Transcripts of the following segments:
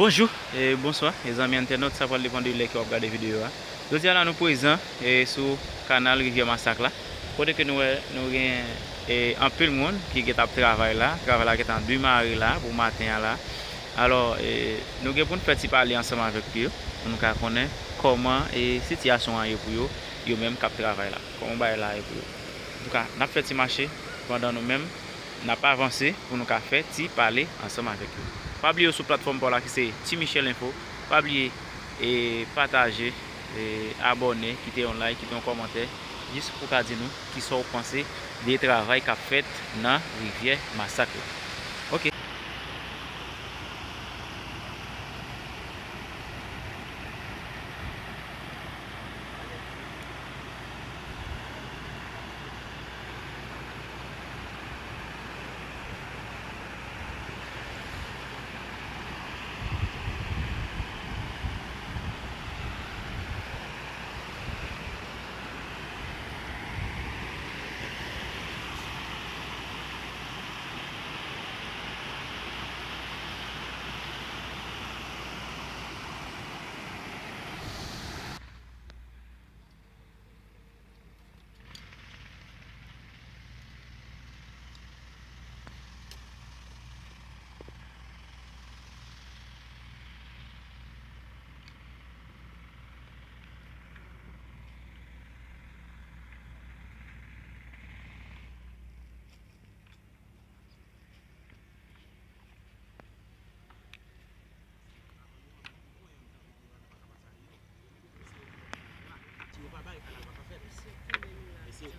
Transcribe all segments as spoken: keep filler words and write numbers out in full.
Bonjou e bonswa, e zanmi entènot, sa pral depann de lè ke w ap gade videyo a. Jodi a la, nou prezan e sou kanal Rivyè Masak la, kote ke nou wè nou gen e anpil moun ki gentan ap travay la. Travay la gentan demare la pou maten an la. Alò, e nou gen pou n fè ti pale ansanm avèk yo, pou nou ka konnen kòman e sitiyasyon an ye pou yo, yo menm k ap travay la. Kòman bagay la ye pou yo. Antouka, n ap fè ti mache pandan nou menm n ap avanse pou nou ka fè ti pale ansanm avèk yo. Pa bliye sou platfòm pa w la ki se Ti Michel Info. Pa bliye e pataje, e abòne, kite yon like, kite yon kòmantè, jis pou ka di nou kisa w panse de travay k ap fèt nan Rivyè Masak la. Ok.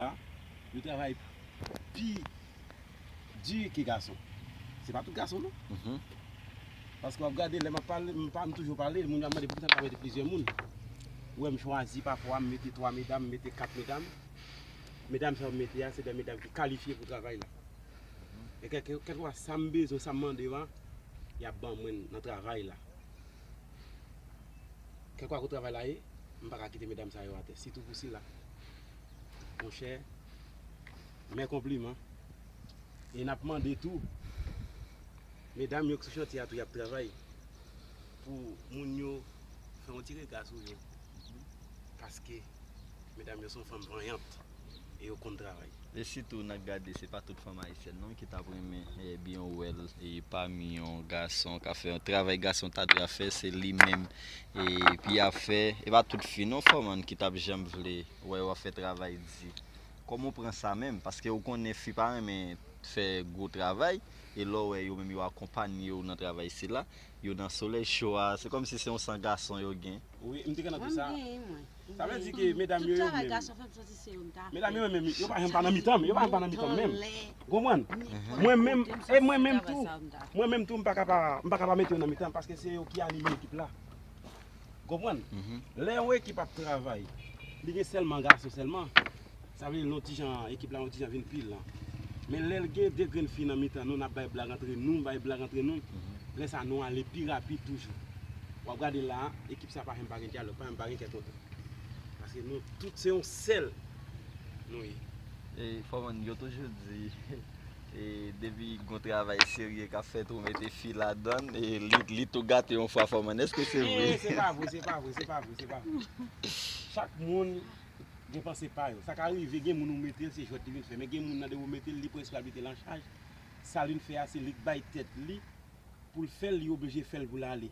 A, yo travay pi di ke gason. Se pa tout gason non. Paske w ap gade, lè m ap pale, m pa, m toujou pale, moun yo ap mande poukisa m pa mete plizyè moun. Ou wè m chwazi pafwa, m mete twa medam, m mete kat medam. Medam sa yo m mete a, se de medam ki kalifye pou travay la. E kèlke, kèlkeswa sa m bezwen, sa m mande yo a, y ap ban mwen nan travay la. Kèlkeswa kote travay la ye, m pa ka kite medam sa yo atè, sitou pou sila. Monchè, mè konpliman. E n ap mande tou, medam yo k sou chantye a tou, y ap travay, pou moun yo fè yon ti rega sou yo. Paske medam yo se yon fanm vanyant e yo konn travay. E sitou, n ap gade, se pa tout fanm ayisyèn non ki t ap renmen e byen wè l e pami yon gason k ap fè yon travay gason ta dwe ap fè, se li menm e pi ap fè. E pa tout fi non, fòmann, ki t ap janm vle wè yo ap fè travay di. Kòman w pran sa menm? Paske ou konnen fi pa renmen fè gwo travay, e lè w wè yo menm yo akonpanye w nan travay sila, yo nan solèy cho a, se kòmsi se yon san gason yo gen. Wi, m te gentan di sa. Sa vle di ke medam yo, yo menm, medam yo menm, yo pa janm pa nan mitan m, yo pa janm pa nan mitan m menm. Konprann? Mwen menm, e mwen menm tou, mwen menm tou, m pa ka pa, m pa ka pa mete yo nan mitan m, paske se yo ki anime ekip la. Konprann? Lè yon ekip ap travay, li gen sèlman gason sèlman, sa vle di l yon ti jan, ekip la yon ti jan vin pi lan. Men lè l gen de grenn fi nan mitan nou, n ap bay blag antre nou, bay blag antre nou, lè sa nou ale pi rapid toujou. W ap gade la, ekip sa pa janm pa gen dyalòg, pa janm pa gen kè kontan. Paske nou tout se yon sèl nou ye. E fòmann, yo toujou di, e depi gon travay serye k ap fèt, ou mete fi ladan l, e li, li tou gate yon fwa, fòmann. Èske se vre? E se pa vre, se pa vre, se pa vre, se pa vre. Chak moun gen panse pa yo. Sa ka rive, gen moun ou mete l, se jwèt li vin fè. Men gen moun nan depi ou mete l, li pran responsablite l an chaj. Sa l vin fè a, se li k bay tèt li pou l fè l, li oblije fè l pou l ale.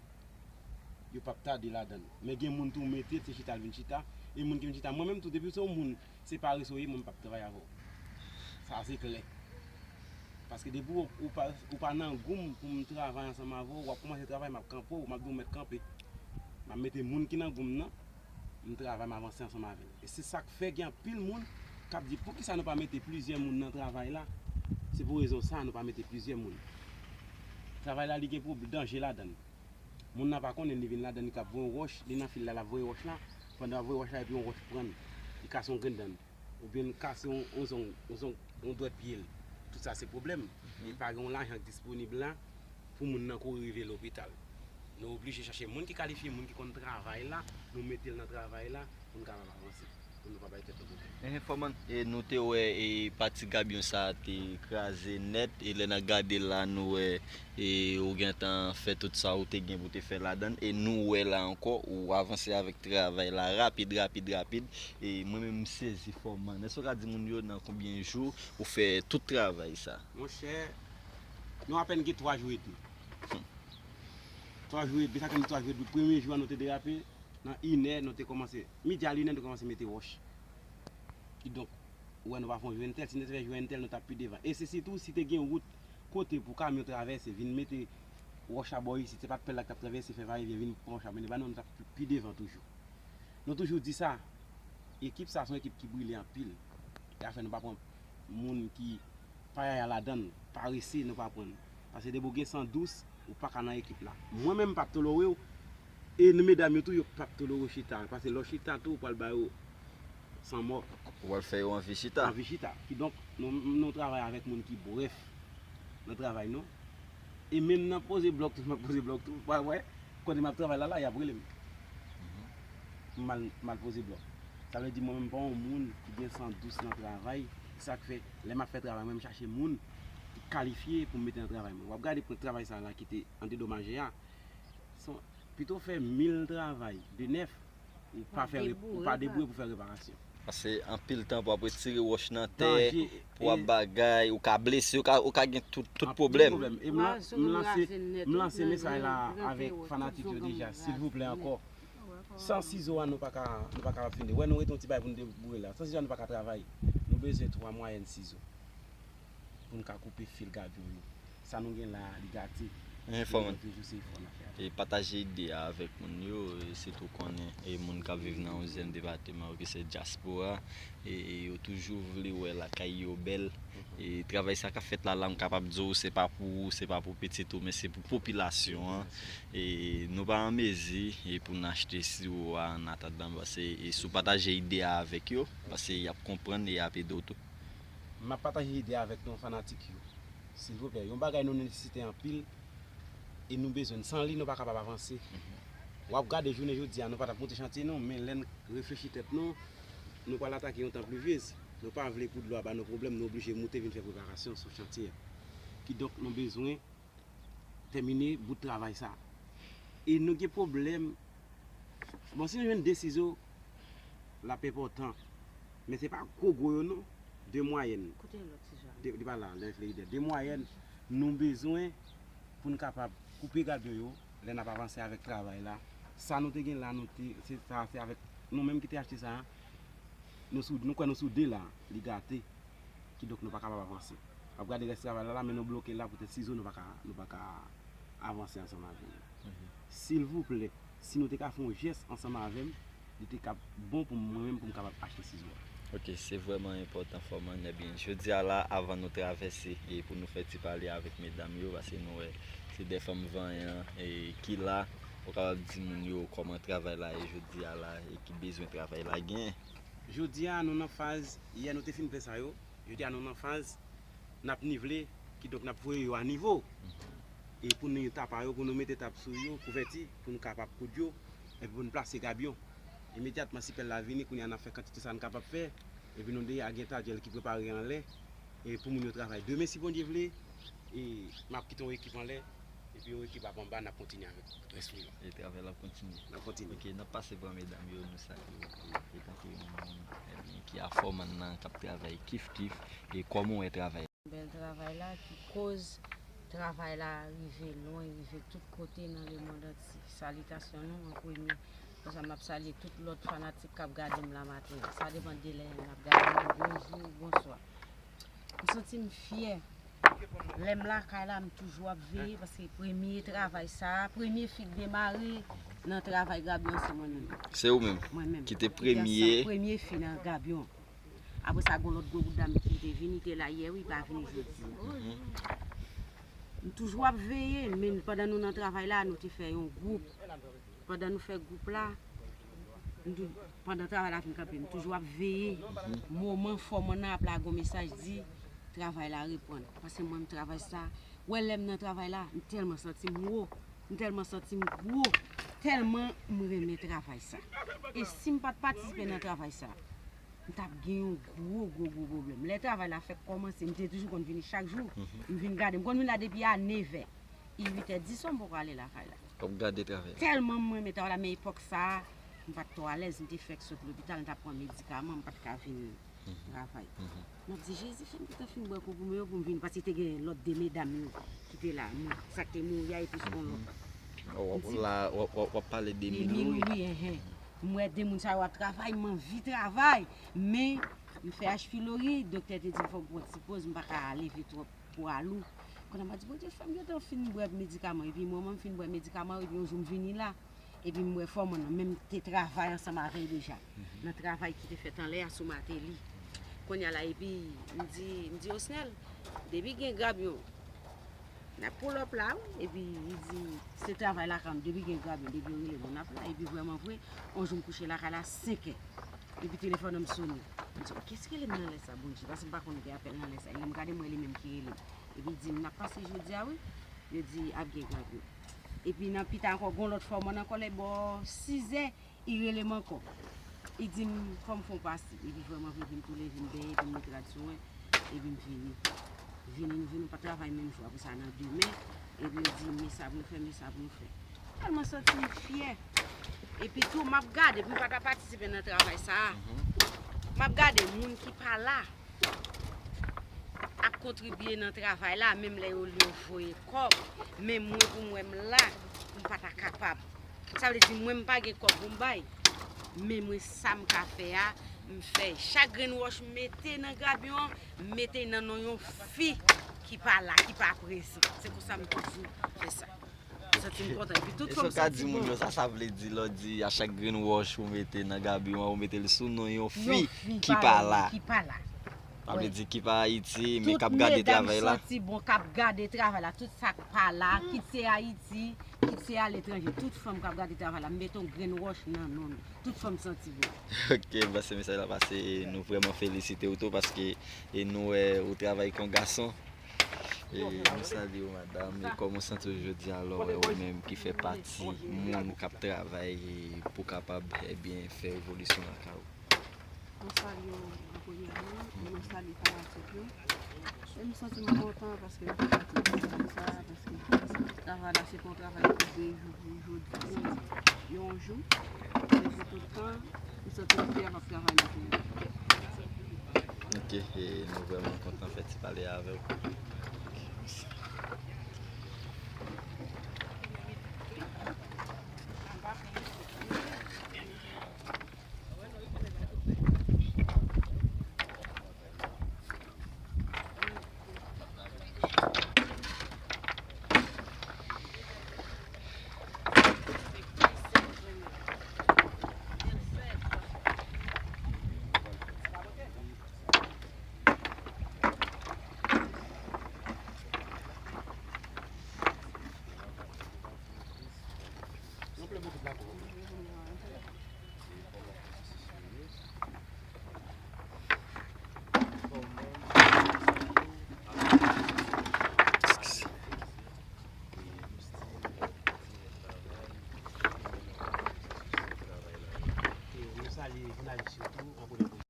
Yo p ap tade ladan l. Men gen moun tou ou mete l, se chita l vin chita. E moun ki vin chita, mwen menm tou, depi se yon moun, se parese w ye, mwen m p ap travay avè w. Sa se klè. Paske depi w, ou pa, ou pa nan gou m pou m travay ansanm avè w, w ap kòmanse travay, m ap kanpe w, m ap di w mèt kanpe. M ap mete moun ki nan gou m nan, m travay, m avanse ansanm avè l. E se sa k fè gen anpil moun k ap di, poukisa nou pa mete plizyè moun nan travay la? Se pou rezon sa a nou pa mete plizyè moun. Travay la, li gen pwob-, danje ladan l. Moun nan pa konnen, li vin ladan l, li k ap voye yon wòch, li nan fil la, l ap voye wòch la. Pandan l ap voye wòch la, epi yon wòch pran l, li kase yon grenn dan l, oubyen l kase yon, yon zong, yon zong, yon dwèt pye l. Tout sa se pwoblèm. E pa gen yon lajan k disponib la pou moun nan kouri rive lopital. Nou oblije chache moun ki kalifye, moun ki konn travay la, nou mete l nan travay la pou n kapab avanse. pou nou pa bay tèt nou pwoblèm. Enhen, fòman, e nou te wè e pati gabyon sa a te kraze nèt, e lè n ap gade la, nou wè e ou gentan fè tout sa ou te gen pou te fè ladan l, e nou wè la ankò, ou avanse avèk travay la rapid, rapid, rapid, e mwen menm m sezi fòman. Èske w ka di moun yo nan konbyen jou ou fè tout travay sa? Monchè, nou apèn gen twa jou edmi. Twa jou edmi, sa fè nou twa jou edmi. Premye jou a nou te derape, nan inè nou te kòmanse, midi a inè nou te kòmanse mete wòch. Kidonk, ou wè nou pa fè yon jou entèl, si nou te fè jou entèl, nou t ap pi devan. E se sitou si te gen wout kote pou kamyon travèse, vin mete wòch la bò isit, se pa t pèl la k t ap travèse, fè vayevyen, vin pran wòch la, mennen ba nou, nou t ap pi, pi devan toujou. Nou toujou di sa, ekip sa se yon ekip ki brile anpil. E afè nou pa pran moun ki pa yaya ladan l, parese, nou pa pran l. Paske depi w gen san dous, ou pa ka nan ekip la. Mwen menm, m p ap tolore w. E medam yo tou, yo p ap tolore w chita. Paske lè w chita tou, ou pral ba yo sanmò. Ou pral fè yo anvi chita. Anvi chita. Kidonk, nou, nou travay avèk moun ki brèf nan travay nou. E menm nan poze blòk tou, m ap poze blòk tou. Ou pa wè, kote m ap travay la, la, y ap rele m. M al, m al poze blòk. Sa vle di mwen menm m pa yon moun ki gen san dous nan travay. Se sa k fè, lè m ap fè travay mwen, m chache moun ki kalifye pou m mete nan travay mwen. W ap gade pou travay sa la ki te andedomaje a. Se yon, pito fè mil travay de nèf, ou pa fè rep-, ou pa deboure pou fè reparasyon. Paske anpil tan pou ap retire wòch nan tè, pou ap bagay, ou ka blese, ou ka, ou ka gen tout, tout pwoblèm. E m lan-, m lanse, m lanse mesaj la avèk fanatik yo deja, silvouplè ankò. San sizo a, nou pa ka, nou pa ka fini. Wè, nou rete yon ti bagay pou nou deboure la. San sizo a, nou pa ka travay. Nou bezwen twa mwayèn sizo pou n ka koupe fil gabyon yo. Sa nou gen la, li gate. Enhen, fò mwen. Toujou se fò n ap fè. E pataje ide a avèk moun yo, e sitou konnen e moun k ap viv nan onzyèm depatman yo, ki se dyaspora, e, e yo toujou vle wè lakay yo bèl. E travay sa k ap fèt la, la, m kapab di w, se pa pou ou, se pa pou pitit ou, men se pou popilasyon an. E nou pa an mezi, e pou n achte siwo a an atandan, paske, e si w pataje ide a avèk yo, paske y ap konprann e y ap ede w tou. M ap pataje ide a avèk nou fanatik yo. Silvouplè, yon bagay nou nesesite anpil e nou bezwen l. San li, nou pa kapab avanse. W ap gade jounen jodi a, nou pa t ap monte chantye non, men lè n reflechi tèt nou, nou pral atake yon tan plivyez. Nou pa vle pou dlo a ba nou pwoblèm, nou oblije moute vin fè preparasyon sou chantye a. Kidonk, nou bezwen tèmine bout travay sa. E nou gen pwoblèm. Bon, si nou jwenn de sizo, l ap enpòtan. Men se pa gwo gwo yo non. De mwayèn. Kote lòt sizo a? De, li pa la, lè floride. De mwayèn, nou bezwen pou n kapab koupe gabyon yo, lè n ap avanse avèk travay la. Sa nou te gen la, nou te, se sa, se avèk nou menm ki te achte sa. Nou sou, nou kwè nou sou de la, li gate. Kidonk nou pa kapab avanse. W ap gade rès travay la, la, men nou bloke la poutèt sizo, nou pa ka, nou pa ka avanse ansanm avè l. Silvouplè, si nou te ka fè yon jès ansanm avè m, li te ka bon pou mwen menm pou m kapab achte sizo a. Ok, se vrèman enpòtan, fò m ann ebyen. Jodi a la, avan nou travèse e pou nou fè ti pale avèk medam yo, paske nou wè se de fanm vanyan e ki la, ou kapab di moun yo kòman travay la ye jodi a la e ki bezwen travay la genyen. Jodi a, nou nan faz, yè nou te fin fè sa yo, jodi a nou nan faz n ap nivle, kidonk n ap voye yo a nivo. E pou nou tapa yo, pou nou mete tap sou yo, kouvèti, pou nou kapab koud yo, epi pou nou plase gabyon. Imedyatman, si pèl la vini, kounye a n ap fè kantite sa n kapab fè, epi nou deja gen tadjèl ki prepare anlè, e pou moun yo travay. Demen, si Bondye vle, e m ap kite yon ekip anlè, epi yon ekip ap anba, n ap kontinye avèk rès moun yo. E travay la ap kontinye. N ap kontinye. Ok, n ap pase pran medam yo, nou salye yo, e tanke yon moun, ebyen, ki a fòman nan, k ap travay kif kif, e kòman w wè travay la? Bèl travay la ki koz travay la rive lwen, rive tout kote nan lemonn antye. Salitasyon nou an premye. Konsa m ap salye tout lòt fanatik k ap gade m la maten an. Sa depann de lè n ap gade m, bonjou, bonswa. M santi m fyè. Lè m lakay la, m toujou ap veye, paske premye travay sa a, premye fi k demare nan travay gabyon se mwen menm. Se ou menm? Mwen menm. Ki te premye? Premye fi nan gabyon. Apre sa, gon lòt gwo bout dam ki te vini, te la yè, wi, pa vini jodi a. M toujou ap veye, men pandan nou nan travay la, nou te fè yon gwoup. Pandan nou fè gwoup la, m tou-, pandan travay la fin kanpe, m toujou ap veye moman fòman nan ap lage yon mesaj di travay la reprann. Paske mwen, m travay sa, wè lè m nan travay la, m tèlman santi m wo, m tèlman santi m gwo, tèlman m renmen travay sa. E si m pa t patisipe nan travay sa, M t ap gen yon gwo, gwo, gwo pwoblèm. Lè travay la fèk kòmanse, m te toujou konn vini chak jou. M vin gade, m konn vin la depi a nevè. E uitè, disè, m poko ale lakay la. W ap gade travay la. Tèlman m renmen travay la, men epòk sa a, m pa t twò alèz, m te fèk sot lopital, m t ap pran medikaman, m pa t ka vin travay. M ap di, Jezi, fè m gentan fin bwè konprime yo pou m vini, paske te gen lòt de medam yo ki te la, sa k te mouri a, epi yon lòt. Oh, w ap, la, w ap, w ap, w ap pale de Mil, Mil, wi. Wi, enhen. M wè de moun sa yo ap travay, m anvi travay, men m fè H. pylori, doktè te di m fò m pran ti poz, m pa ka leve twòp pwa lou. Kounye a m ap di, Bondye, fè m gentan fin bwè medikaman, epi mwen, mwen m fin bwè medikaman, epi yon jou m vini la, epi m wè fòman nan, men m te travay ansanm avè l deja, nan travay ki te fèt anlè a sou Martelly. Kounye a la, epi m di, m di, Osnel, depi gen grabyon, n ap pull up la, wi. Epi li di, se travay lakay nou, depi gen grabyon, depi yo rele nou, n ap la. Epi vrèman vre, yon jou m kouche lakay la senkè. Epi telefòn an m sonnen. M di, kiyès rele m nan lè sa, Bondye? Paske m pa konn gen apèl nan lè sa. E lè m gade, m wè li menm ki rele m. Epi li di m, n ap pase jodi a, wi. Yo di, ap gen grabyon. Epi nan pita ankò, gen yon lòt fòman ankò, lè bò sizè, li rele m ankò. Li di m, fò m fè yon pase. Epi vrèman vre, epi m tou leve, m benyen, epi m met rad sou mwen, epi m vini. Vini, nou vini, nou pa travay menm jou. Apre sa, nan demen, epi yo di, men sa pou nou fè, men sa pou nou fè. Tèlman santi m fyè. Epi tou, m ap gade, pou m pa ta patisipe nan travay sa a. M ap gade moun ki pa la ap kontribye nan travay la, menm lè yo, yo voye kòb, men mwen pou m wè m la, m pa ta kapab. Sa vle di mwen m pa gen kòb pou m bay, men mwen sa m ka fè a, m fè. Chak grenn wòch m mete nan grabyon an, m mete nan non yon fi ki pa la, ki pa prezan. Se konsa m toujou fè sa. M santi m kontan. Epi tout fwa m santi bon. E sa w ka di moun yo, sa, sa vle di lè w di a chak grenn wòch ou mete nan grabyon an, ou mete l sou non yon fi ki pa la. Ki pa la. Sa vle di ki pa Ayiti, men k ap gade travay la. Tout medam santi bon, k ap gade travay la, tout sa k pa la, kit se Ayiti, kit se aletranje, tout fanm k ap gade travay la, m mete yon grenn wòch nan non l. Tout fanm santi bon. Ok, m panse mesaj la pase, e nou vrèman felisite w tou, paske, e nou wè ou travay kon gason. E nou salye w, madanm, e kòman w santi w jodi a, lè w wè ou menm ki fè pati moun k ap travay, e pou kapab, ebyen, fè evolisyon lakay ou? Mwen salye w premyèman, e mwen salye fanatik yo. E m santi m kontan paske m fè pati de sistèm sa a, paske travay la se pa yon travay ki de jou pou jodi, yon jou, se pou tout tan. M santi m fyè, m ap travay nan peyi m. Ok, e nou vrèman kontan fè ti pale avè w. Ok, mèsi.